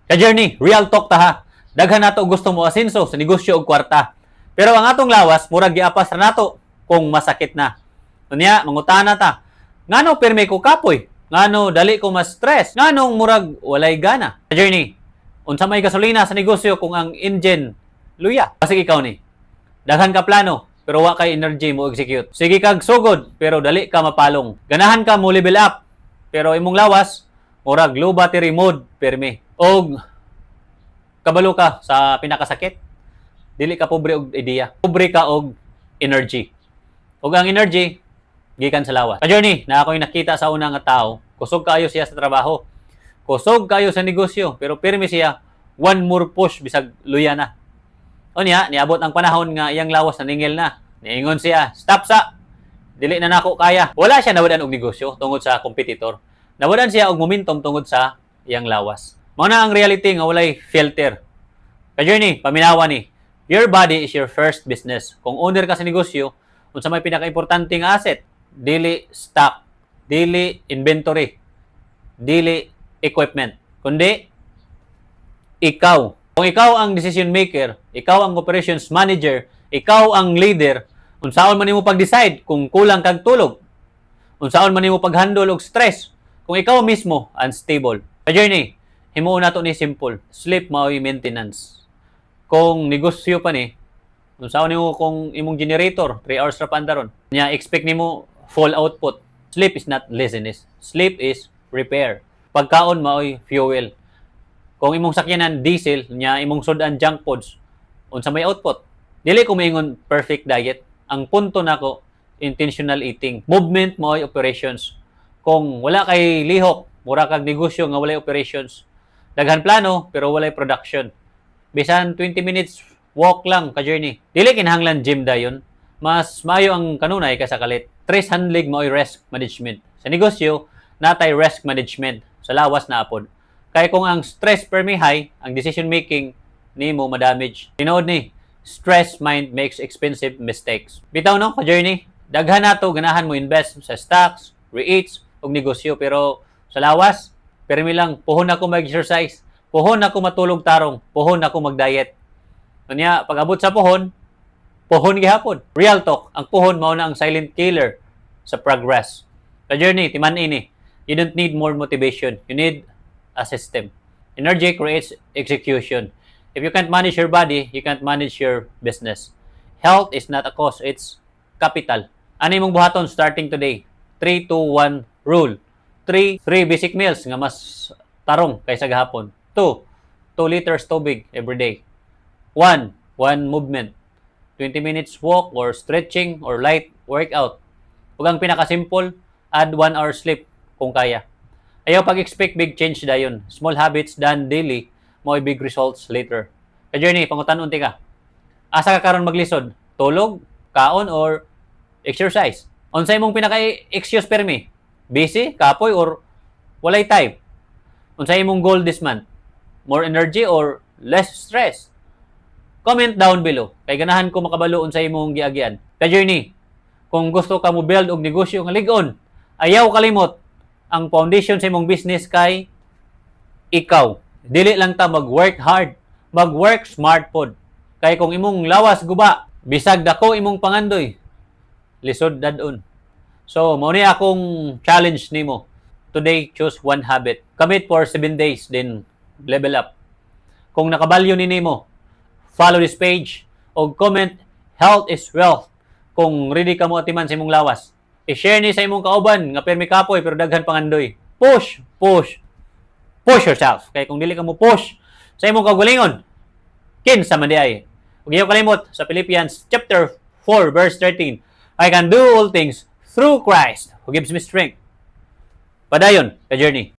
Ka-journey, real talk ta ha. Daghan nato gusto mo asenso sa negosyo og kwarta. Pero ang atong lawas, murag giapas ra nato kung masakit na. Unya, mangutana ta. Ngano pirmi ko kapoy? Ngano dali ko ma-stress? Nganong murag walay gana? Ka-journey, unsa may gasolina sa negosyo kung ang engine luya? Basig ikaw ni. Daghan ka plano, pero wa kay energy mo execute. Sige kag sugod, pero dali ka mapalong. Ganahan ka mo level up, pero imong lawas murag low battery mode pirmi. Og kabalo ka sa pinakasakit, dili ka pobre og ideya. Pobre ka og energy. Ug ang energy gikan sa lawas. Ka-journey, naa ako'y nakita sa una nga tao, kusog kaayo siya sa trabaho. Kusog kaayo sa negosyo, pero pirmi siya one more push bisag luya na. Unya, niabot ang panahon nga iyang lawas naningil na. Niingon siya, "Stop sa. Dili na nako kaya." Wala siya nawad-an og negosyo tungod sa competitor. Nawad-an siya og momentum tungod sa iyang lawas. Mao na ang reality nga walay filter. Ka-journey, paminawa ni. Your body is your first business. Kung owner ka sa negosyo, unsa may pinaka-importante nga asset? Dili stock, dili inventory, dili equipment, kundi ikaw. Kung ikaw ang decision maker, ikaw ang operations manager, ikaw ang leader, unsaon man nimo pag-decide kung kulang kag tulog? Unsaon man nimo pag-handle og stress kung ikaw mismo unstable? Ka-journey, himuon nato ni simple. Sleep mao'y maintenance. Kung negosyo pa ni, unsaon nimo kung imong generator 3 hours ra paandaron? Nya expect nimo full output. Sleep is not laziness. Sleep is repair. Pagkaon mao'y fuel. Kung imong sakyanan diesel, nya imong sudan junk foods, unsa may output? Dili ko moingon perfect diet. Ang punto nako, intentional eating. Movement mao'y operations. Kung wala kay lihok, mura kag negosyo nga walay operations. Daghan plano pero walay production. Bisan 20 minutes walk lang, ka-journey. Dili kinahanglan gym dayon. Mas maayo ang kanunay kaysa kalit. Stress handling mao'y risk management. Sa negosyo, natay risk management. Sa lawas naa pod. Kay kung ang stress permi high, ang decision making nimo madamage. Tinuod ni, stress mind makes expensive mistakes. Bitaw no, ka-journey, daghan nato ganahan mo invest sa stocks, REITs, ug negosyo, pero sa lawas, permi lang, "Puhon ako mag-exercise, puhon ako matulog tarong, puhon ako mag-diet." Unya, pag abot sa puhon, puhon gihapon. Real talk, ang puhon mao na ang silent killer sa progress. Ka-journey, timan ini. You don't need more motivation. You need a system. Energy creates execution. If you can't manage your body, you can't manage your business. Health is not a cost, it's capital. Ano imong buhaton starting today? 3, 2, 1 rule. 3, 3 basic meals nga mas tarong kaysa gahapon. 2, 2 liters tubig every day. 1, 1 movement. 20 minutes walk or stretching or light workout. Ug ang pinaka-simple, add 1 hour sleep kung kaya. Ayaw pag-expect big change dayon. Small habits done daily, mo big results later. Ka-journey, pangutan-on tika. Asa ka karon maglisod? Tulog, kaon, or exercise? Unsa imong pinaka-excuse permi? Busy, kapoy, or walay time? Unsa imong goal this month? More energy or less stress? Comment down below. Kay ganahan ko makabalo unsa imong giagyan. Ka-journey, kung gusto ka mo build og negosyo nga lig-on, ayaw kalimot ang foundation sa imong business kay ikaw. Dili lang ta mag-work hard, mag-work smart pod. Kay kung imong lawas guba, bisag dako imong pangandoy, lisod dad-on. So, mao ni akong challenge nimo. Today, choose one habit. Commit for 7 days, then level up. Kung nakabalyo ni nimo, follow this page o comment "health is wealth" kung ready ka mo atiman sa imong lawas. I-share ni sa imong kauban nga permi kapoy pero daghan pangandoy. Push, push, push yourself. Kay kung dili ka mo push sa imong kaugalingon, kinsa man diay? Ug ayaw kalimot sa Philippians chapter 4 verse 13, "I can do all things through Christ who gives me strength." Padayon, ka journey.